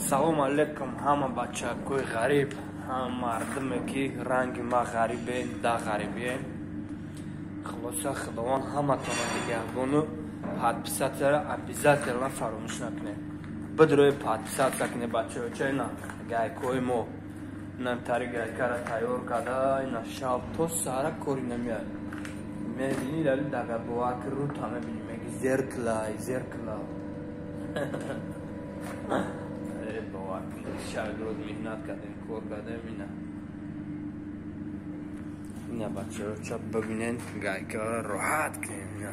Салом алейкум ҳама бачакои ғариб, ҳама мардуме ки ранги ма ғарибе, да ғарибе. Хулоса Худованд ҳаматонро нигаҳбону подписатсияро обязательно фаромӯш накунед. Бидрои подписатсия кунед бачаҳо, ча ина гайкои мо. Инам тари гайкара тайёр карда, ина шаб то саҳара кори намеяд. Мебини дали дага бовар ки рута мебини, меги зеркала, зеркала. Бовар кунед, шаб рӯз меҳнат кардем, кор кардем, ина. Ина бачаҳо чап бибинен, гайкара роҳат кунем, ина.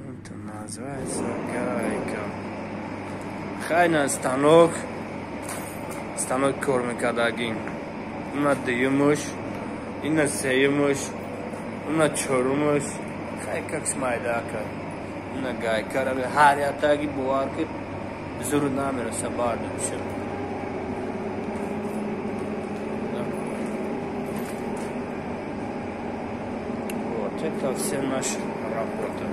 Это называется гайка. Хайна станок, станок кор мекардагин. Ина дуюмуш, ина сеюмуш, ина чорумуш. Хай как шмайдака. Ина гайкара ҳар ятаги бовар ки зур намереса бардоши. Вот это все наша работа.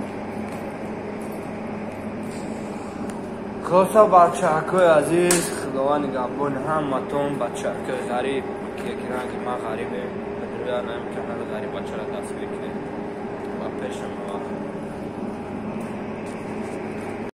Хулоса бачаҳакои азиз, Худованд нигаҳбони ҳаматон, бачаҳакои ғариб, ки ранги ман ғарибе, бидруя наем канали ғариб бачаро дастгирӣ кунед. Ва пешам вақт.